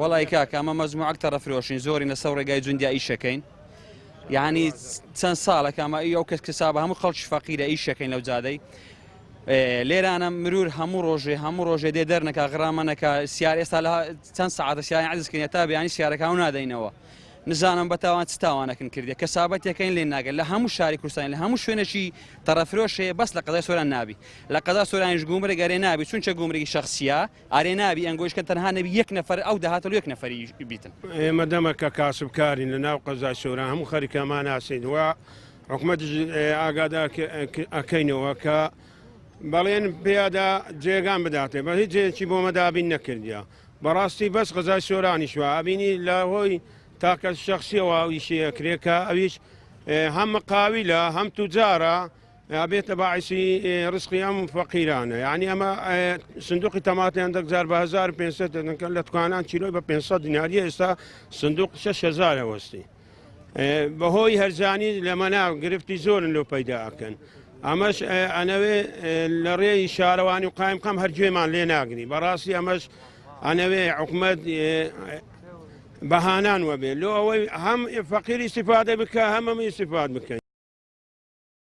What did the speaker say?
وەڵی کاکە ئەمە مەجموعەک تەڕەفرۆشین زۆرین لەسەر ڕێگای جوندیا ئیشەکەین یعنی چەند ساڵەکە ئەمە ئەو کەس کەسابە هەموو خەڵکی فەقیرە ئیشەکەین لەو جادەی لێرانە مرور هەموو ڕۆژێ هەموو ڕۆژێ دێ دەرنەکا غرامە نەکا سیار ئێستا لە چەند سەعاتە سیاری عەجز کردین تا بیانی سیارەکان نادەینەوە نزانم بە تاوان چ تاوانەکن کردیە کەسابەتەکەین لێ ناگەن لە هەموو شاری کوردستان لە هەموو شوێنێکی تەڕەفرۆش هەیە بەس لە قەزای سۆران نابی لە قەزا سۆرانیش گومرگ ئەرێ نابی چونچە گومرگی شخصیە ئارێ نابی ئەنگۆیشکە تەنها نەبی یەک نەفەر ئەو داهاتە یەک نەفەری بیتن. ئێمە دەمەکە کاسبکارین لە ناو قەزای سۆران هەموو خەریکەمان ناسین و حکومەتیش ئاگادار ئەکەینەوە کە بەڵێن پێیادا جێگان بداتێ بە هیچ جێیەکی بۆمە دابین نەکردیە بەڕاستی بەس قەزای سۆرانیش وە ئەبینی لە هۆی تاکە شخصیەوە ئەو ئیشی ئەکرێ کە ئەویش هەم مقاویلە هەم توجارە ئەبێتە باعیسی ڕزقی ئەم فەقیرانە یعنی ئەمە سندوقی تەماتە هەندێک جار بە 1500 دەدەن کە لە دوکانان کیلۆی بە 500 دیناریە ئێستا سندوق 6000 وەستی بەهۆی هەرزانی لەمەنا گرفتی زۆرن لۆ پەیدا ئەکەن ئەمەش ئەنەوێ لە ڕێی شارەوانی و قایمقام هەر گوێمان لێ ناگری بەڕاستی ئەمەش ئەنەوێ حکومەت بەهانان وەبێ لۆ ئەوەی هەم فەقیر ئیسیفادە بکە هەمەم ئیسیفاد بکەین.